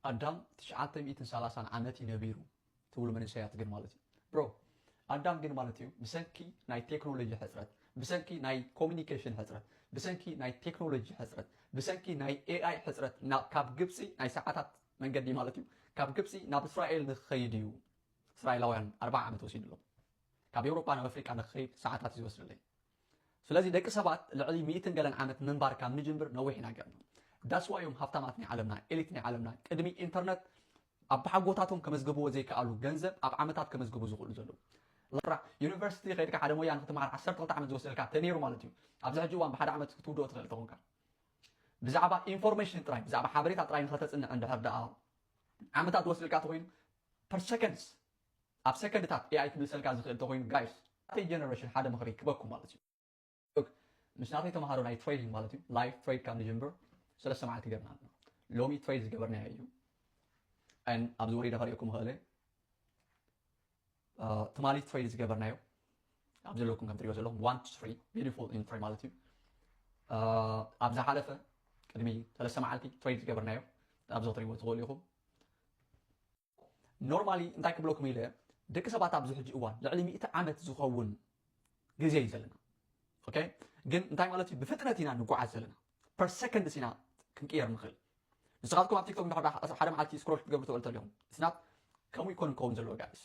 ኣዳም ትሽዓተ ሚእትን ሰላሳን ዓመት እዩ ነቢሩ ትብሉ መንእሰያት ግን ማለት እዩ። ብሮ ኣዳም ግን ማለት እዩ ብሰንኪ ናይ ቴክኖሎጂ ሕፅረት፣ ብሰንኪ ናይ ኮሚኒኬሽን ሕፅረት፣ ብሰንኪ ናይ ቴክኖሎጂ ሕፅረት፣ ብሰንኪ ናይ ኤኣይ ሕፅረት ናብ ካብ ግብፂ ናይ ሰዓታት መንገዲ ማለት እዩ ካብ ግብፂ ናብ እስራኤል ንክኸይድ እዩ እስራኤላውያን ኣርባዓ ዓመት ወሲድሎም። ካብ ኤውሮጳ ናብ ኣፍሪቃ ንክኸይድ ሰዓታት እዩ ዝወስድለይ። ስለዚ ደቂ ሰባት ልዕሊ ሚእትን ገለን ዓመት ምንባር ካብ ንጅምር ነዊሕ ኢና ገርና። ዳስዋ እዮም ሃብታማት ናይ ዓለምና፣ ኤሊት ናይ ዓለምና ቅድሚ ኢንተርነት ኣብ ሓጎታቶም ከመዝግብዎ ዘይከኣሉ ገንዘብ ኣብ ዓመታት ከመዝግቡ ዝኽእሉ ዘለዉ። ራ ዩኒቨርሲቲ ከይድካ ሓደ ሞያ ንክትመሃር ዓሰርተ ክልተ ዓመት ዝወስደልካ ተነይሩ ማለት እዩ። ኣብዚ ሕጂ እዋን ብሓደ ዓመት ክትውድኦ ትኽእል ተኾንካ። ብዛዕባ ኢንፎርሜሽን ጥራይ ብዛዕባ ሓበሬታ ጥራይ ንኸተፅንዕ እንድሕር ደኣ ዓመታት ዝወስደልካ ተኮይኑ ፐር ሰከንድስ ኣብ ሰከንድታት ኤኣይ ክምልሰልካ ዝኽእል ተኮይኑ ጋይስ ናተይ ጀነሬሽን ሓደ ምኽሪ ክበኩም ማለት እዩ። ምስ ናተይ ተምሃሮ ናይ ትሬዲንግ ማለት እዩ ላይፍ ትሬድ ካብ ንጅምብር ሰለስተ መዓልቲ ገርና ኣለና። ሎሚ ትሬድ ዝገበርናዮ እዩ። ን ኣብዚ ወሪደ ከሪእኩም ኽእለ ትማሊ ትሬድ ዝገበርናዮ ኣብ ዘለኩም ከም ትሪኦ ዘለኹም ዋን ትሪ ቢዩቲፉል ኢንትሪ ማለት እዩ። ኣብ ዝሓለፈ ቅድሚ ሰለስተ መዓልቲ ትሬድ ዝገበርናዮ ኣብዚ ክትሪእዎ ትኽእሉ ኢኹም። ኖርማሊ እንታይ ክብለኩም ኢለ ደቂ ሰባት ኣብዚ ሕጂ እዋን ልዕሊ ሚእቲ ዓመት ዝኸውን ግዜ እዩ ዘለና። ኦኬ ግን እንታይ ማለት እዩ ብፍጥነት ኢና ንጓዓዝ ዘለና። ፐር ሰከንድስ ኢና ክንቅየር ንኽእል። ንስኻትኩም ኣብ ቲክቶክ እንድሕር ሓደ መዓልቲ ስክሮል ክትገብሩ ትኽእሉ ተሊኹም ስናት ከምኡ ይኮን ክኸውን ዘለዎ ጋይስ።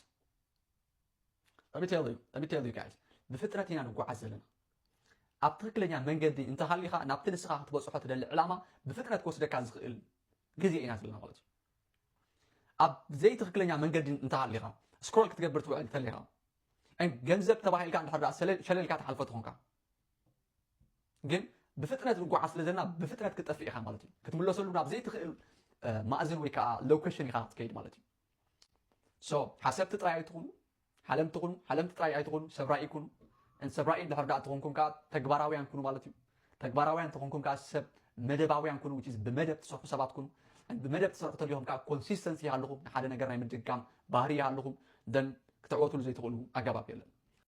Let me tell you, let me tell you guys ብፍጥነት ኢና ንጓዓዝ ዘለና። ኣብ ትክክለኛ መንገዲ እንተሃሊኻ ናብቲ ንስኻ ክትበፅሖ ትደሊ ዕላማ ብፍጥነት ክወስደካ ዝኽእል ግዜ ኢና ዘለና ማለት እዩ። ኣብ ዘይትክክለኛ መንገዲ እንተሃሊኻ ስክሮል ክትገብር ትውዕል እንተሊኻ ገንዘብ ተባሂልካ እንድሕር ሸለልካ ትሓልፎ ትኾንካ ግን ብፍጥነት ንጓዓ ስለ ዘለና ብፍጥነት ክትጠፍእ ኢኻ ማለት እዩ ክትምለሰሉ ናብ ዘይትኽእል ማእዝን ወይ ከዓ ሎኬሽን ኢኻ ክትከይድ ማለት እዩ። ሓሰብቲ ጥራይ ኣይትኹኑ ሓለምቲ ኩኑ ሓለምቲ ጥራይ ኣይትኹኑ ሰብ ራኢ ኩኑ። ሰብ ራኢ እንድሕር ዳኣ ትኾንኩም ከዓ ተግባራውያን ኩኑ ማለት እዩ። ተግባራውያን ተኾንኩም ከዓ ሰብ መደባውያን ኩኑ ብመደብ ትሰርሑ ሰባት ኩኑ። ብመደብ ትሰርሑ ተሊኹም ከዓ ኮንሲስተንሲ ይሃልኹም ንሓደ ነገር ናይ ምድጋም ባህሪ ይሃልኹም። ደን ክትዕወትሉ ዘይትኽእሉ ኣገባብ የለን።